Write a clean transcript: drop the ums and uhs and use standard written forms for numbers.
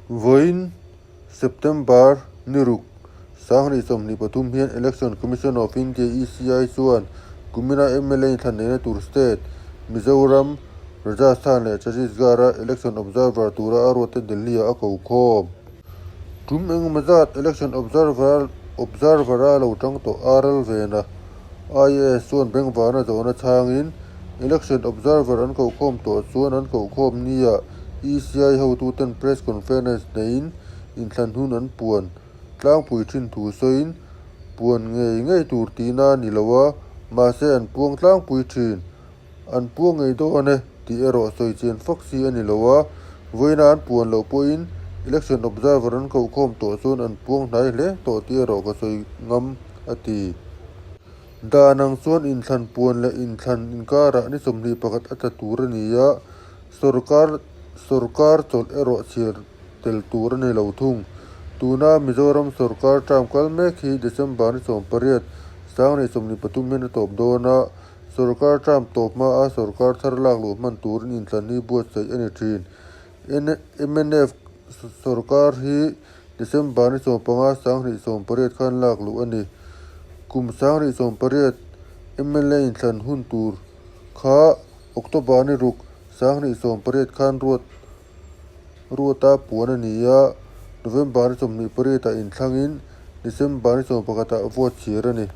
Vawiin September ni ruk, 2023 hian Election Commission of India, ECI, chuan kumina mla inthlan neihna tur state, Mizoram, Rajasthan leh Chhattisgarh-a Election Observer tura a ruatte Delhi-ah a ko khawm. Tum engemaw zat Election Observer Observer-a lo tang tawh RL Vena, IAS chuan bengvarna zawhna chhangin Election Observer an kohkhawm tawh chuan an kohkhawm nia ECI hotuten Press Conference neiin inthlan hun an puan tlangpui thin thu sawiin puan ngei ngei tur tihna a ni lo a, mahse an puang tlangpui thin. An puang ngei dawn e tih erawh sawi chian fak si a ni lo a, vawiina an puan loh pawhin Election Observer an kohkhawm tawh chuan an puang hnai hle tawh tih erawh ka sawi ngam, a ti. Dan ang chuan inthlan puan leh inthlan inkarah ni 21 a tla tur a ni a, sorkar sorkar chawlh erawh chhiar tel tur a ni lo thung. Tuna Mizoram sorkar term kal mek hi December ni 18, 2023 hian a tawp dawn a, Sorkar term tawp hmaa sorkar thar lak luh hman turin inthlan hi buatsaih a ni thin. Mnf sorkar hi December ni 15, 2018 khan lak luh a ni. Kum 2018 mla inthlan hun tur kha October ni ruk, 2018 khan ruat ruata puan a ni a, November ni 28 ah inthlangin December ni 11 ah vote chhir a ni.